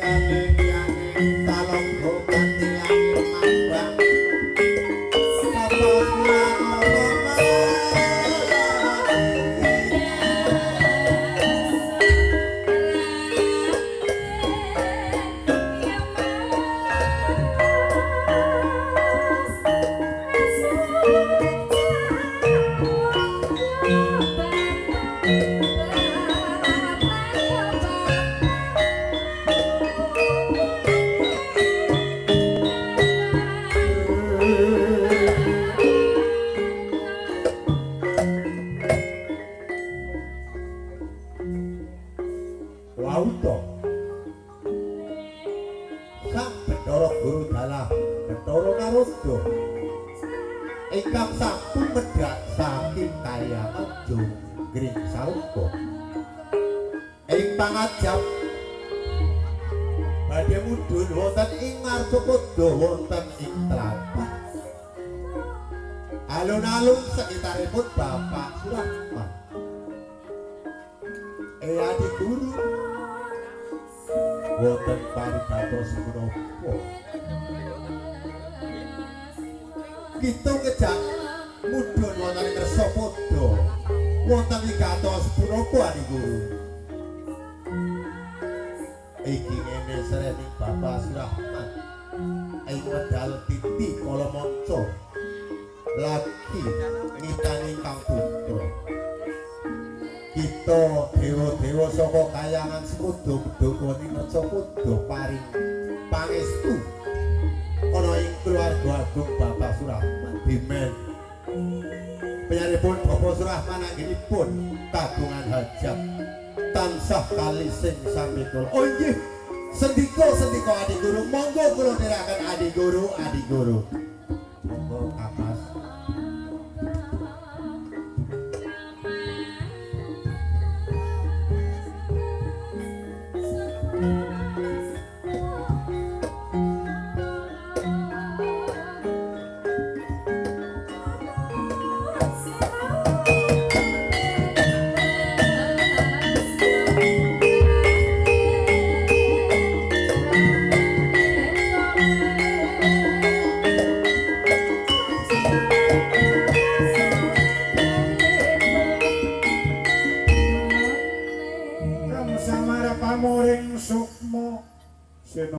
Kaning talaga kanthi langit mambang. Sapa Wauta. Sang Bathara Guru dalah Bathara Narada ingkang sampun medhak saking kayangan Jonggring Saruka. Ing pangajap badhe mudhun wonten ing Ngarcapada wonten ing tlatah. Alun-alun sekitaripun Bapak Surahman. Adi Guru, wonten paribatos menapa? Kita ngejak mudhun wonten ing Ngersapada. Wonten wigatos punapa, Adi Guru? Iki ngene serening Bapak Surahman. Ing medal titi kala manca lagi ngitani kang putra. Kita dewa-dewa saka kayangan Semodo bedhoko ing Ngersapada paring pangestu ana ing keluarga agung Bapak Surahman dimen. Penyaripun Bapak Surahman anggenipun kagungan hajat tansah kali sing sami kula. Oh inggih, sendika sendika, Adi Guru, monggo kula dherekaken, Adi Guru, Adi Guru.